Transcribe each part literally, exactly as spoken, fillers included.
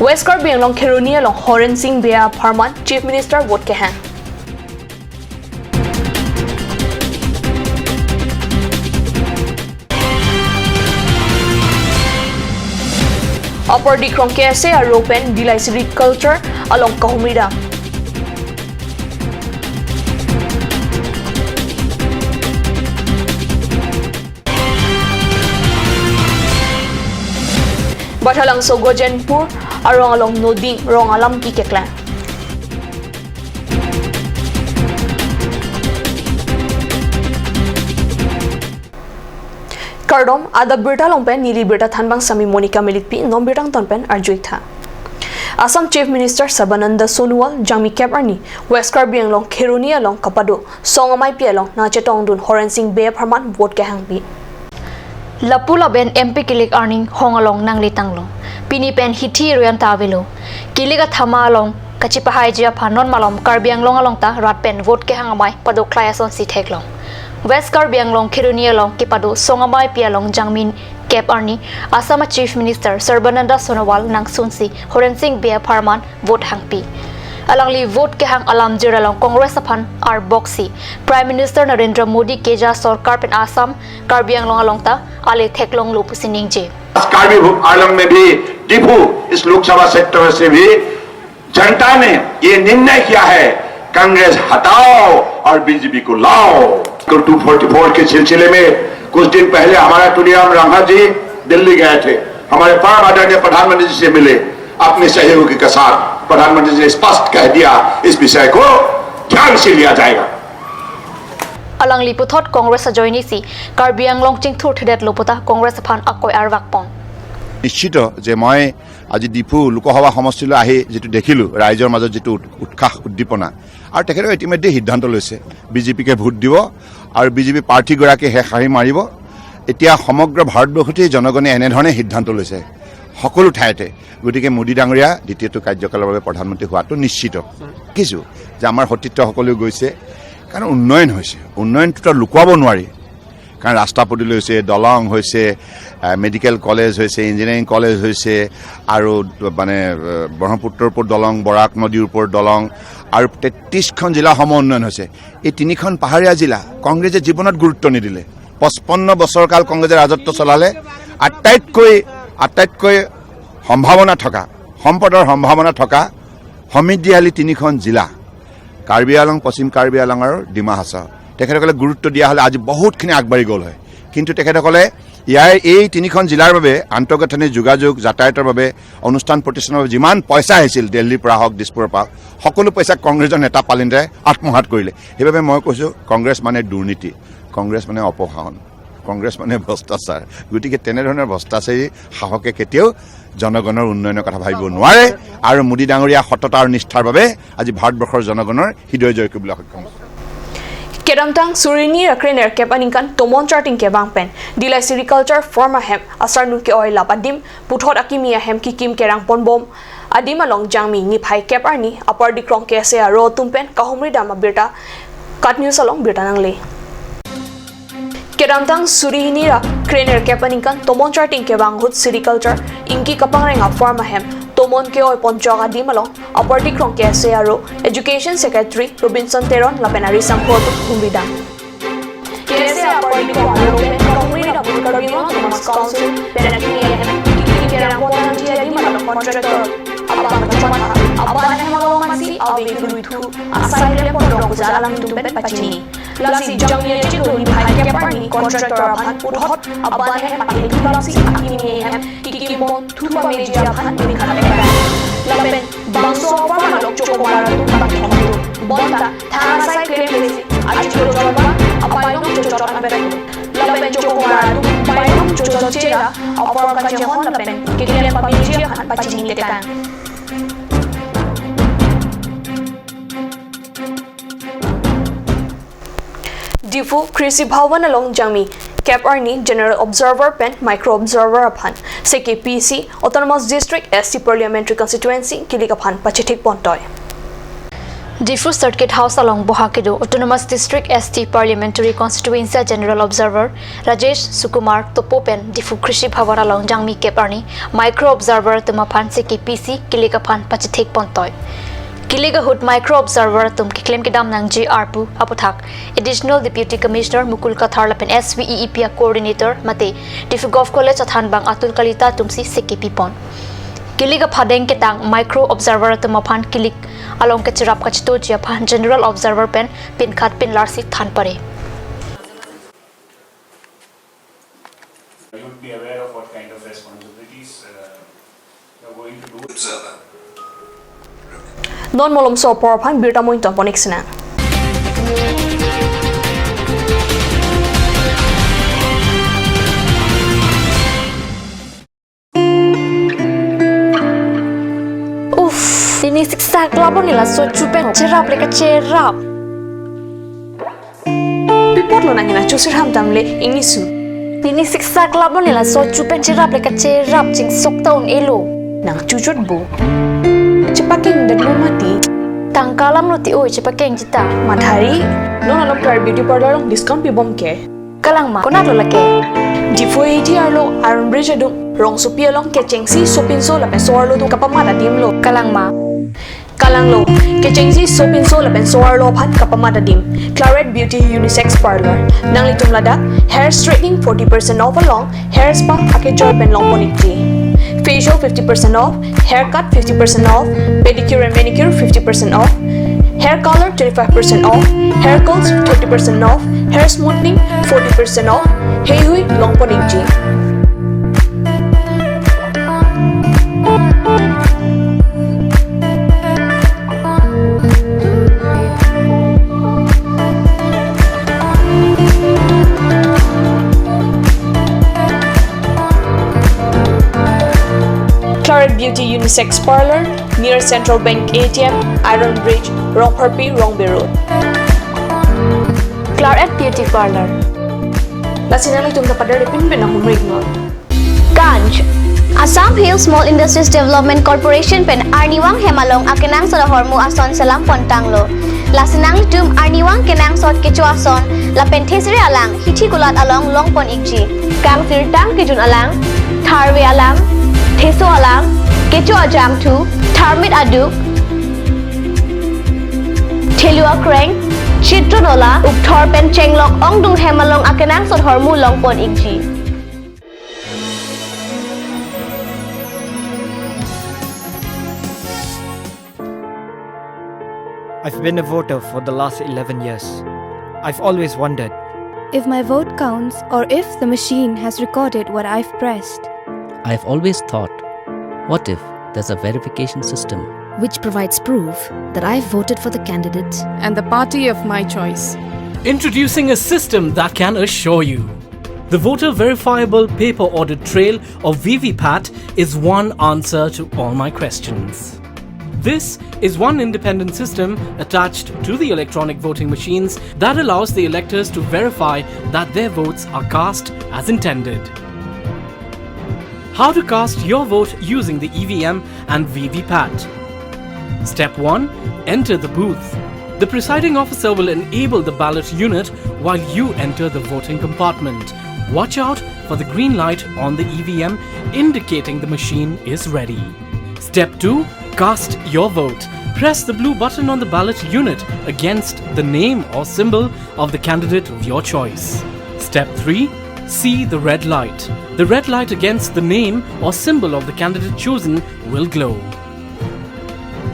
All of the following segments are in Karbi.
West Karbi Anglong Kheroni along Horen Sing Bey apharman Chief Minister vote kehang. Upper Dikrong K S A aro pen Dillai Sericulture along kahumri dam. Bathalangso Gojenpur arong along noding rong alam keklang. Kardom, adap birta along pen neli birta thanbang sami Monica Melitpi, non birta angton pen arju-ik tha. Assam Chief Minister Sarbananda Sonowal jangmi kep arni West Karbi Anglong Kheroni along kapado Song Ameipi along nangchetongdun Horen Sing Bey apharman vote kehangpi. Lapu lapen M P kilik arni hong along nangle tanglo. Pini pen hithi ruyan ta avelo. Kilik athama along kachipahaiji aphan non malom Karbi Anglong along ta rat pen vote kehang amei padoklang asonsi theklong. West Karbi Anglong Kheroni along kepado Song Ameipi along jangmi kep arni Assam Chief Minister Sarbananda Sonowal nangsunsi Horen Sing Bey apharman vote hangpi. Alangli vote kehang alamjir along Congress aphan arboksi Prime Minister Narendra Modi keja sorkar pen Assam Karbi Anglong along ta ale theklonglo pusi ningje. Congress कार्बी आंगलोंग में भी दीपू इस लोकसभा क्षेत्र से भी जनता ने ये निर्णय किया है, कांग्रेस हटाओ और बीजेपी को लाओ। तो टू फोर्टी फोर के सिलसिले में कुछ दिन पहले हमारा तुलिराम रंघा जी दिल्ली गए थे, हमारे परम आदरणीय प्रधानमंत्री जी से मिले, अपने सहयोगी के साथ प्रधानमंत्री जी ने स्पष्ट कह दिया, इस विषय को ध्यान से लिया जाएगा। Alangli puthot Congress ajoinesi Karbi Anglong chingthur thedetlo puta Congress aphan akoi arvakpon. নিশ্চিত যে মই আজি ডিফু লোকসভা সমষ্টিলৈ আহি যিটো দেখিলোঁ, ৰাইজৰ মাজত যিটো উৎ-, উৎসাহ উদ্দীপনা, আৰু তেখেতে ইতিমধ্যে সিদ্ধান্ত লৈছে বিজেপিকে ভোট দিব আৰু বিজেপি প্ৰাৰ্থীগৰাকী হে খাহি মাৰিব। এতিয়া সমগ্ৰ ভাৰতবৰ্ষতেই জনগণে এনেধৰণে সিদ্ধান্ত লৈছে সকলো ঠাইতে। গতিকে মোদী ডাঙৰীয়া দ্বিতীয়টো কাৰ্যকালৰ বাবে প্ৰধানমন্ত্ৰী হোৱাটো নিশ্চিত। দেখিছোঁ যে আমাৰ সতীৰ্থ সকলেও গৈছে, কাৰণ উন্নয়ন হৈছে, উন্নয়নটোতো লুকুৱাব নোৱাৰি। কাৰণ ৰাস্তা পদূলি হৈছে, দলং হৈছে, আহ, মেডিকেল কলেজ হৈছে, ইঞ্জিনিয়াৰিং কলেজ হৈছে, আৰু মানে, আহ, ব্ৰহ্মপুত্ৰৰ ওপৰত দলং, বৰাক নদীৰ ওপৰত দলং, আৰু তেত্ৰিশখন জিলা সম উন্নয়ন হৈছে। এই তিনিখন পাহাৰীয়া জিলা কংগ্ৰেছে জীৱনত গুৰুত্ব নিদিলে। পঁচপন্ন বছৰ কাল কংগ্ৰেছে ৰাজত্ব চলালে। আটাইতকৈ, আটাইতকৈ সম্ভাৱনা থকা, সম্পদৰ সম্ভাৱনা থকা সমৃদ্ধিশালী তিনিখন জিলা, কাৰ্বি আংলং, পশ্চিম কাৰ্বি আংলং আৰু ডিমা হাছাও, তেখেতসকলে গুৰুত্ব দিয়া হ'লে আজি বহুতখিনি আগবাঢ়ি গ'ল হয়। কিন্তু তেখেতসকলে ইয়াৰ এই তিনিখন জিলাৰ বাবে আন্তঃগাঁথনি, যোগাযোগ, যাতায়াতৰ বাবে, অনুষ্ঠান প্ৰতিষ্ঠানৰ বাবে যিমান পইচা আহিছিল দিল্লীৰ পৰা হওক, দিছপুৰৰ পৰা হওক, সকলো পইচা কংগ্ৰেছৰ নেতা পালিতে আত্মসাৎ কৰিলে। সেইবাবে মই কৈছোঁ, কংগ্ৰেছ মানে দুৰ্নীতি, কংগ্ৰেছ মানে অপশাসন, কংগ্ৰেছ মানে ভ্ৰষ্টাচাৰ। গতিকে তেনেধৰণৰ ভ্ৰষ্টাচাৰী শাসকে কেতিয়াও জনগণৰ উন্নয়নৰ কথা ভাবিব নোৱাৰে। আৰু মোদী ডাঙৰীয়া সততা আৰু নিষ্ঠাৰ বাবে আজি ভাৰতবৰ্ষৰ জনগণৰ হৃদয় জয় কৰিবলৈ সক্ষম হৈছে। Kedamtang suri hini ra krenerkep aningkan tomon charting kevang pen Dillai Sericulture Firm ahem asarnung ke-oi lap adim puthot akimi ahem kekim kerang ponbom adim along jangmi niphai kep arni Upper Dikrong K S A aro atum pen kahumri dam abirta KAT News along birta nangle. Kedamtang suri hini ra krenerkep aningkan tomon charting kevang ahut sericulture ingki kapangreng a-firm ahem tomon ke-oi ponchok adim along Upper Dikrong K S A aro Education Secretary Robinson Teron lapen arisangho atum humri dam. K S A Upper Dikrong aro pen kahumri dam Karbi Anglong Autonomous Council pen akimi ahem kekim kerang pon nangji adim along contractor abang kachoma aban ahem along masi ave kruithu asai klem pondok puja alangtum pen pachini. Lasi jangmi achiklo niphai kep arni contractor aphan puthot aban ahem paketu lamsi akimi ahem kekim pon thu pameji aphan ningkan pekang. Lapen bangso a-firm along chokomar atum bang thomdo. Bonta thang asai klemle achiklo chotba apainong chochot anpet. Lapen chokomar atum painong chochot chera a-firm kachehon lapen keklem pameji aphan pachini tekang. Diphu Krishi Bhavan along jangmi kep arni General Observer pen Micro Observer aphan C K P C Autonomous District S T Parliamentary Constituency kilik aphan pachethik pontoi. Diphu Circuit House along boha kedo Autonomous District S T Parliamentary Constituency General Observer Rajesh Sukumar Topo pen Diphu Krishi Bhavan along Jangmi kep arni Micro Observer atum aphan C K P C kilik aphan pachethek pontoi. Kilik ahut Micro Observer atum keklem kedam nangji arpu aputhak Additional Deputy Commissioner Mukul Kathar lapen S V E E P a Coordinator mate Diphu Govt College athanbang Atul Kalita atumsi C K P pon. Kilik aphadeng ketang Micro Observer atum aphan kilik along kacherap kachetoji aphan General Observer pen pinkhat pinlarsi than pare. You would be aware of what kind of responsibilities uh, you're going to do. Observer. Non malomso apor aphan birta mointon ponik sinang. Uff, pini siksak labon nila so chupen cherap le kacherap. Pi apotlo nang hena chusir ham damle ingni su. Pini siksak labon nila so chupen cherap le kacherap chingsok ta un-elo. Nang chuchot bo. Chepakeng det mo mati. Tangka alam lo ti oi chepakeng jita. Madhari, non along Claret Beauty Parlour along discount pibom ke. Kalang ma, konat lo lake? Diphu A T arlo Iron Bridge adung rongsopi along kechengsi sopinso lapen so-arlo atum kapamat adim lo. Kalang ma? Kalang lo, kechengsi sopinso lapen so-arlo aphan kapamat adim. Claret Beauty Unisex Parlour. Nanglitum ladak hair straightening forty percent off along hair spa akejoi pen longpon ikji. Facial fifty percent off, haircut fifty percent off, pedicure and manicure fifty percent off, hair color twenty-five percent off, hair curls thirty percent off, hair smoothing forty percent off, heihui longpon ikji. Claret Beauty Unisex Parlour, near Central Bank A T M, Iron Bridge, Rongpharpi, Rongbe Road. Claret Beauty Parlour. Lasi nanglitum ta pader pinpin ahumrik non. Ganj. Assam Hill Small Industries Development Corporation pen arnivang hem along akenangsot ahormu ason selam pontanglo. Lasi nanglitum arnivang kenangsot kecho ason lapen thesere alang hithi kulat along longpon ikji. Kangsirtang kejun alang, tharve alang, theso alang, kecho ajangthu, tharmit aduk, thelu akreng, chitron ola, ukthor pen chenglok ongdung hem along akenangsot ahormu longpon ikji. I've been a voter for the last eleven years. I've always wondered if my vote counts or if the machine has recorded what I've pressed. I've always thought, what if there's a verification system which provides proof that I've voted for the candidate and the party of my choice? Introducing a system that can assure you the voter verifiable paper audit trail, or V V PAT, is one answer to all my questions. This is one independent system attached to the electronic voting machines that allows the electors to verify that their votes are cast as intended. How to cast your vote using the E V M and V V PAT. Step one. Enter the booth. The presiding officer will enable the ballot unit while you enter the voting compartment. Watch out for the green light on the E V M indicating the machine is ready. Step two. Cast your vote. Press the blue button on the ballot unit against the name or symbol of the candidate of your choice. Step three. See the red light. The red light against the name or symbol of the candidate chosen will glow.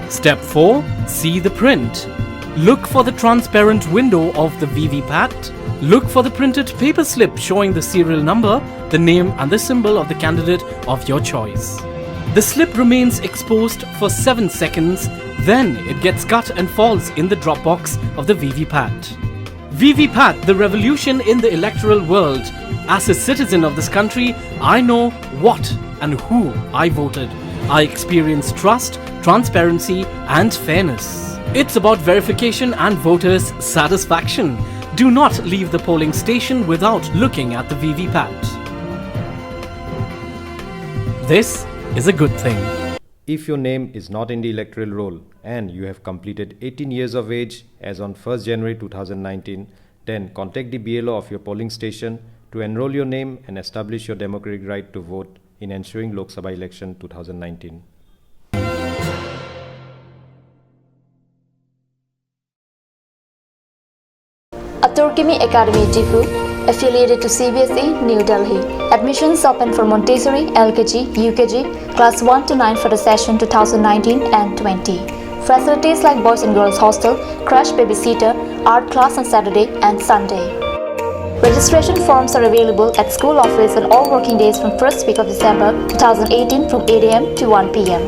Step four. See the print. Look for the transparent window of the V V PAT. Look for the printed paper slip showing the serial number, the name and the symbol of the candidate of your choice. The slip remains exposed for seven seconds, then it gets cut and falls in the drop box of the V V PAT. V V PAT, the revolution in the electoral world. As a citizen of this country, I know what and who I voted. I experience trust, transparency, and fairness. It's about verification and voters' satisfaction. Do not leave the polling station without looking at the V V PAT. This is a good thing. If your name is not in the electoral roll, and you have completed eighteen years of age as on first January two thousand nineteen, then contact the B L O of your polling station to enroll your name and establish your democratic right to vote in ensuing Lok Sabha election two thousand nineteen. Atur Kimi Academy Diphu, affiliated to C B S E, New Delhi. Admissions open for Montessori, L K G, U K G, class one to nine for the session two thousand nineteen and twenty. Facilities like boys and girls hostel, crash babysitter, art class on Saturday and Sunday. Registration forms are available at school office on all working days from first week of December two thousand eighteen from eight A M to one P M.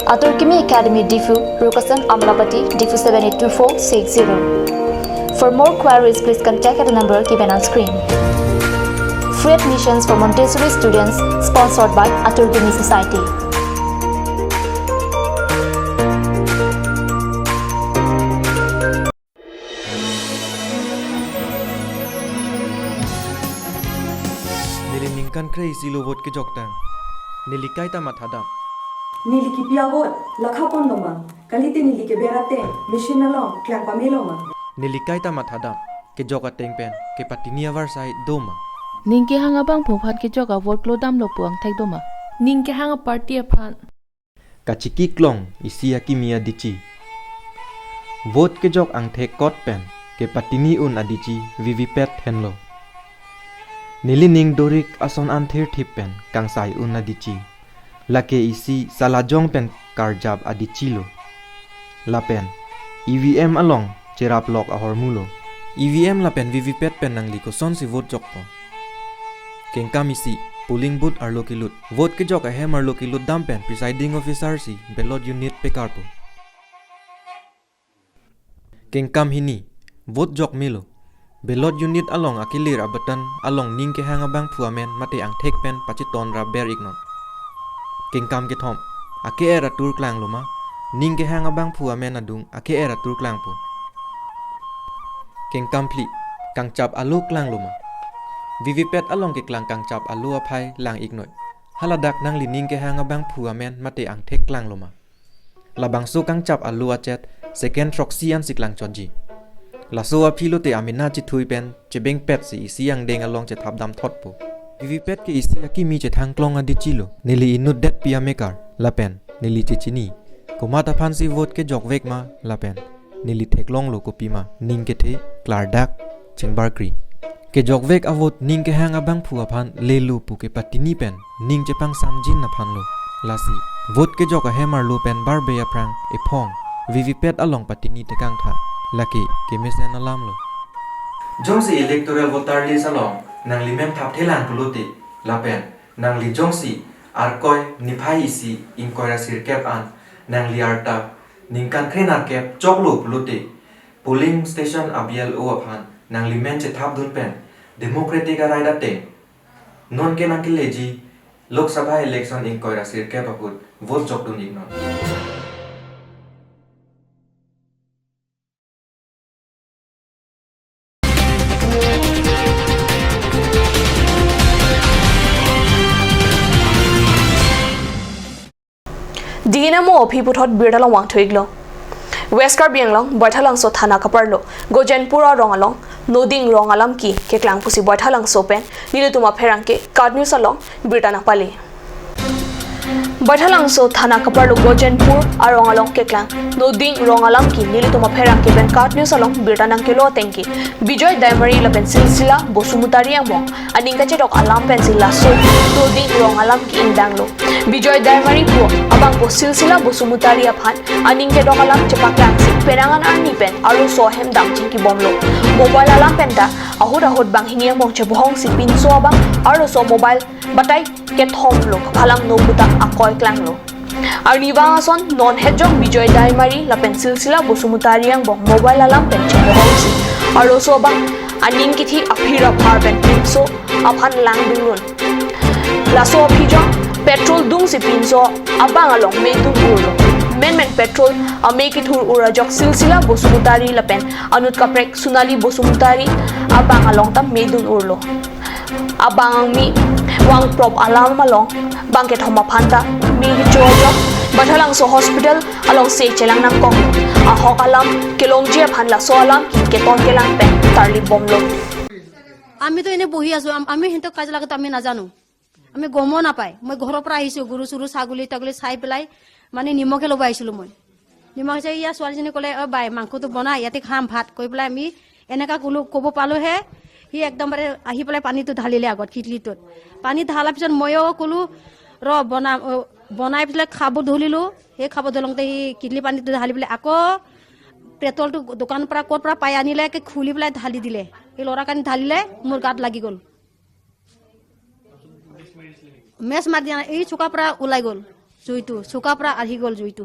Atur Kimi Academy Diphu, Rukasan Amlapati, Diphu seven eight two four six zero. For more queries, please contact at the number given on screen. Free admissions for Montessori students, sponsored by Atur Kimi Society. Neli ningkan kre isi lo vote kejok tang. Neli kaita mathadam. Neli kipi a-vote lakha pon lo ma? Kalite neli keber ateng machine along klang pame lo ma? Neli kaita mathadam. Kejok ateng pen kepatini avarsai do ma? Ning kehang abangphu aphan kejok a-vote klodam lo pu angthek do ma? Ning kehang a-party aphan. Kachiki klong isi akimi adichi. Vote kejok angthek kot pen kepatini un adichi V V P A T henlo. Nelining dorik ason an thirthip pen kangsai un adichi. Lake isi salajong pen karjap adichi lo. Lapen E V M along cherap lok ahormu lo. E V M lapen V V P A T pen nangli kosonsi vote jokpo? Kengkam isi, polling booth arlo kelut. Vote kejok ahem arlo kelut dam pen presiding officer si ballot unit pekarpo. Kengkam hini, vote jok melo. Ballot unit along akelir a-button along ning kehang abangphu amen mate angthek pen pachiton ra ber iknon. Kengkam kethom, ake-er atur klanglo ma? Ning kehang abangphu amen adung ake-er atur klangpo. Kengkam phli, kangchap alo klanglo ma? V V P A T along keklang kangchap alo aphai lang iknoi. Haladak nanglining kehang abangphu amen mate angthek klanglo ma? Labangso kangchap alo achet second throksi ansi klangchotji. Laso aphi lote amena chethui pen chebengpet si isi angdeng along chethap damthotpo. V V P A T ke isi akimi chethang klong adichi lo. Neli inutdetpi amekar lapen neli chechini. Komat aphansi vote kejokvek ma lapen neli theklonglo kopima ning kethe klardak chingbarkri. Kejokvek a-vote ning kehang abangphu aphan lelo pu kepatini pen ning chepangsamjin aphanlo. Lasi vote kejok ahem arlo pen barbe aphrang ephong V V P A T along patini tekangtha. Lake kemesen alamlo. Jongsi electoral voter list along nanglimen thapthelang pulote lapen nangli jongsi Arkoi niphai isi ingkoi ra sirkep an nangli arta ningkan kre nerkep choklo pulote polling station a-B L O aphan nanglimen chethapdun pen democratic a-right ateng nonke nangkeleji Lok Sabha election ingkoi ra sirkep ahut vote jokdun iknon. Dina mo aphi puthot birta along vangthu iklo. West Karbi Anglong, Baithalangso thana kaparlo Gojenpur arong along Noding Rong Alam Ki keklang pusi Baithalangso pen nelitum apherangke KAT News along birta nangpale. Baithalangso thana kaparlo Gojenpur arong along keklang Noding Rong Alam Ki nelitum apherangke pen KAT News along birta nangkelo atengke Bijoy Daimari lapen Silsila Bosumutari angbong aning kachedok alam pensi laso Noding Rong Alam Ki ingdanglo. Bijoy Daimari pu abangpo Silsila Bosumutari aphan aning kedok alam chepaklangsi penang an arni pen arloso ahem dam chingkibomlo. Mobile alam penta ahut ahut banghini angbong chebohongsi pinso abang arloso mobile batai kethomlo kaphalam no puta akoi klanglo. Arnivang ason non hetjong Bijoy Daimari lapen Silsila Bosumutari angbong mobile alam pen chebohongsi arloso abang aning kithi aphir aphar pen pinso aphan langdunlun. Laso aphi jong petrol dungsi pinso abang along mei dun urlo. Menmen petrol amei kethur ur ajok Silsila Bosumutari lapen anut kaprek Sonali Bosumutari abang along ta mei dun urlo. Abang angmi vangprop alam along bang kethom aphanta mei kecho ajok Baithalangso Hospital alongsi chelang nangkok. Ahok alam kelongji aphan laso alam keton kelang pen tarlip bomlo. আমি তো এনে বহি আছো, আম- আমি সিহঁতক কাজিয়া লাগে তো আমি নাজানো। আমি গমো নাপায়। মই ঘৰৰ পৰা আহিছো, গৰু চৰু ছাগলী তাগলী চাই পেলাই মানে নিমখে ল'ব আহিছিলো মই। নিমখ চাই ইয়াৰ ছোৱালীজনী ক'লে, "অ বাই, মাংসটো বনাই, ইয়াতে খাম ভাত," কৈ পেলাই আমি এনেকা ক'লো, ক'ব পালোহে সি একদম বাৰে আহি পেলাই পানীটো ঢালিলে আগত কিটলিটোত। পানী ঢালাৰ পিছত ময়ো ক'লো, "ৰ বনাম," অ, বনাই পেলাই খাব ধৰিলো। সেই খাব ধৰোঁতে সি কিটলি পানীটো ঢালি পেলাই আকৌ পেট্ৰলটো দোকানৰ পৰা ক'ৰ পৰা পাই আনিলে, একে খুলি পেলাই ঢালি দিলে। সেই ল'ৰাক আনি ঢালিলে, মোৰ গাত লাগি গ'ল। মেচ মাৰি দিয়া নাই, এই চুকাৰ পৰা ওলাই গ'ল জুইটো, চুকাৰ পৰা আহি গ'ল জুইটো।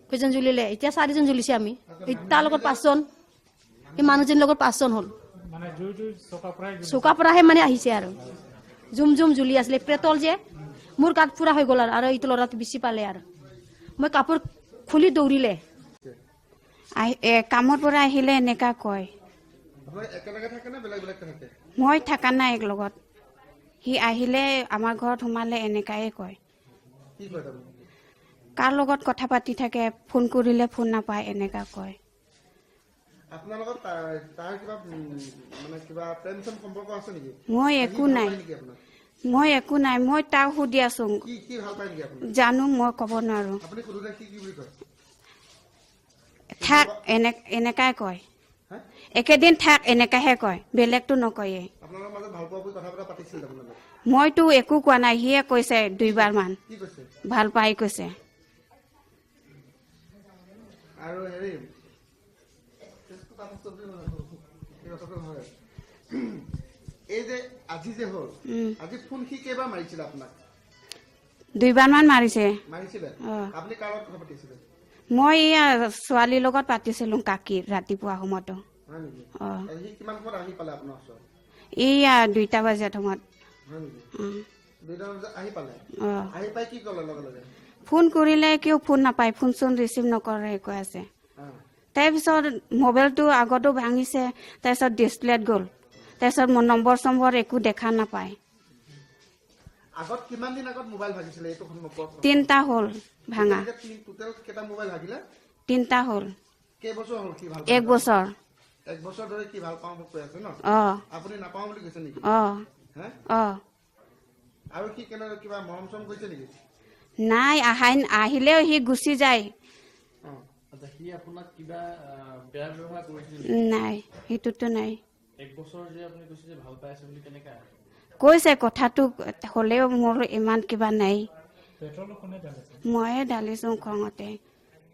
কেইজন জ্বলিলে? এতিয়া চাৰিজন জ্বলিছে আমি, এই তাৰ লগত পাঁচজন, এই মানুহজনীৰ লগত পাঁচজন হ'ল। মানে জুইটো চুকাৰ পৰাই জ্বলিছে? চুকাৰ পৰাহে মানে আহিছে আৰু। জুম জুম জ্বলি আছিলে, পেট্ৰল যে, মোৰ গাত পুৰা হৈ গ'ল আৰু, আৰু এইটো ল'ৰাটো বেছি পালে আৰু। মই কাপোৰ খুলি দৌৰিলে। আহি- এ, কামৰ পৰা আহিলে এনেকা কয়। আপোনালোক একেলগে থাকে নে বেলেগ বেলেগ থাকে? মই থকা নাই এক লগত। সি আহিলে, আমাৰ ঘৰত সোমালে, এনেকাই কয়। কি কয় তাৰমানে? কাৰ লগত কথা পাতি থাকে, ফোন কৰিলে ফোন নাপায়, এনেকা কয়। আপোনাৰ লগত তাৰ, তাৰ কিবা, উম, মানে কিবা প্ৰেম চেম সম্পৰ্ক আছে নেকি? মই একো নাই। সি ভাল পায় নেকি আপোনাক? মই একো নাই, মই তাক সুধি আছো। কি, কি ভাল পায় নেকি আপুনি? জানো, মই ক'ব নোৱাৰো। আপুনি সোধোতে সি কি বুলি কয়? থাক, এনে- এনেকাই কয়। হা? একেদিন থাক, এনেকাহে কয়, বেলেগতো নকয়ে। আপোনালোকৰ মাজত ভাল পোৱা বুলি কথা বতৰা পাতিছিল তাৰমানে? মইতো একো কোৱা নাই, সিয়ে কৈছে দুইবাৰ মান। কি কৈছে? ভাল পাই কৈছে। আৰু হেৰি, এই কথাটো হয়। এই যে আজি যে হ'ল, উম। আজি ফোন সি কেইবাৰ মাৰিছিলে আপোনাক? দুইবাৰ মান মাৰিছে। মাৰিছিলে? অ। আপুনি কাৰ লগত কথা পাতিছিলে? মই এইয়া ছোৱালীৰ লগত পাতিছিলো কাকি ৰাতিপুৱা সময়তো। হয় নেকি? অ। আৰু সি কিমান সময়ত আহি পালে আপোনাৰ ওচৰত? এইয়া দুইটা বজাত সময়ত। হয় নেকি? উম। দুইটা বজাত আহি পালে? অ। আহি পাই কি ক'লে লগে লগে? ফোন কৰিলে, কিয় ফোন নাপায়, ফোন চোন ৰিচিভ নকৰে, কৈ আছে। অ। তাৰপিছত মোবাইলটো আগতো ভাঙিছে, তাৰপিছত ডিছপ্লেত গ'ল, তাৰপিছত মোৰ নম্বৰ চম্বৰ একো দেখা নাপায়। আগত কিমান দিন আগত মোবাইল ভাঙিছিলে এইটো সম্ভৱ? তিনিটা হ'ল ভাঙা। টোটেল কে-, টোটেল কেইটা মোবাইল ভাঙিলে? তিনিটা হ'ল। কেইবছৰ হ'ল সি ভাল পাই? এক বছৰ। এক বছৰ ধৰি কি ভাল পাওঁ বুলি কৈ আছে ন? অ। আপুনি নাপাওঁ বুলি কৈছে নেকি? অ। হে? অ। আৰু সি কেনে কিবা মৰম চৰম কৰিছে নেকি? নাই, আহাই, আহিলেও সি গুচি যায়। অ। আচ্ছা, সি আপোনাক কিবা, আহ, বেয়া ব্যৱহাৰ কৰিছিল নেকি? নাই, সেইটোতো নাই। এক বছৰ যে আপুনি কৈছে যে ভাল পাই আছে বুলি, কেনেকা? কৈছে কথাটো, হ'লেও মোৰ ইমান কিবা নাই। পেট্ৰল কোনে ঢালিছে? ময়ে ঢালিছো খঙতে।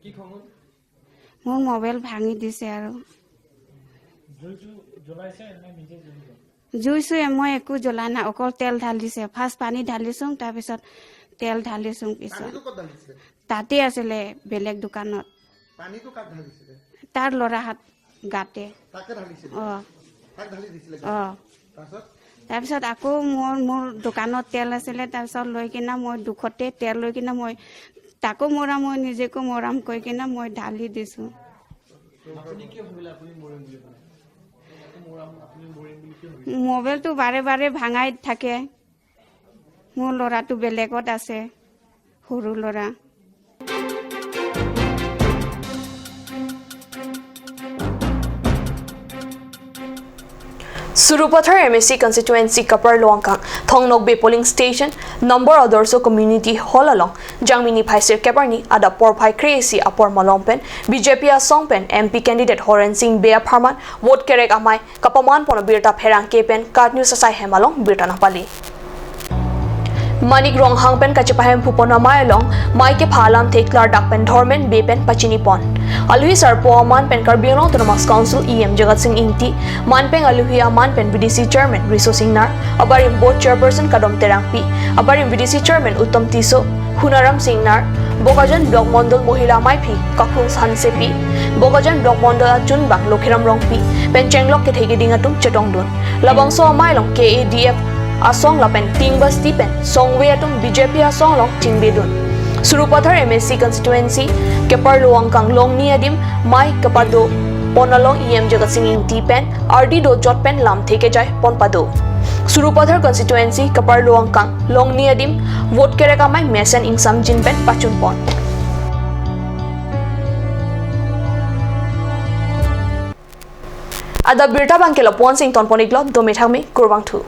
কি খঙত? মোৰ মোবাইল ভাঙি দিছে আৰু। জুইটো জ্বলাইছে নে নিজে জ্বলি গ'ল? জুই চুই মই একো জ্বলা নাই, অকল তেল ঢালিছে। ফাৰ্ষ্ট পানী ঢালিছো, তাৰপিছত তেল ঢালিছো পিছত। পানীটো ক'ত ঢালিছিলে? তাতে আছিলে, বেলেগ দোকানত। পানীটো কাক ঢালিছিলে? তাৰ ল'ৰা হাত গাতে। তাকে ঢালিছিলে? অ। তাক ঢালি দিছিলে অ। গাত? তাৰপিছত? তাৰপিছত আকৌ মোৰ, মোৰ দোকানত তেল আছিলে, তাৰপিছত লৈ কিনা মই দুখতে তেল লৈ কিনা মই তাকো মৰাম, মই নিজেকো মৰাম কৈ কিনা মই ঢালি দিছো। আপুনি কিয় ভাবিলে আপুনি মৰিম বুলি পেলাই? তাকো মৰাম, আপুনি মৰিম বুলি কিয় ভাবিলে? মোবাইলটো বাৰে বাৰে ভাঙাই থাকে। মোৰ ল'ৰাটো বেলেগত আছে, সৰু ল'ৰা। Sarupathar M A C constituency Kaparlo angkang Thongnokbe polling station number Adorso Community Hall along Jangmi niphai sirkep arni adap porphai kre-isi apor malom pen B J P asong pen M P candidate Horen Sing Bey apharman vote kerek amei kapaman pon abirta pherangke pen KAT News asai hem along birta nangpali. Manik Ronghang pen kachepahemphu pon amei along mei kepha alamthe klardak pen Dhormen Bey pen pachini pon. Aluhi sarpo aman pen Karbi Anglong Autonomous Council E M Jagat Sing Ingti, manpeng aluhi aman pen V D C Chairman Riso Singnar, abarim Board Chairperson Kadom Terangpi, abarim V D C Chairman Uttom Tisso, Hunaram Singnar, Bokajan Block Mondol Mohila Amaiphi Kaklung Hansepi, Bokajan Block Mondol achunbang Lokhiram Rongpi pen chenglok kethe keding atum chetongdun. Labangso amei along K A D F asong lapen Ting Basti pen songve atum B J P asong along chingbedun. Sarupathar M A C constituency Kaparlo angkang Longni adim mei kepado pon along E M Jagat Sing Ingti pen ardi dojot pen lamthe kejai pon pado. Sarupathar constituency Kaparlo angkang Longni adim vote kerek amei mesen ingsamjin pen pachun pon. Adap birta abangke lapu-an si ingtonpon-iklo, dome thakme, kurvangthu.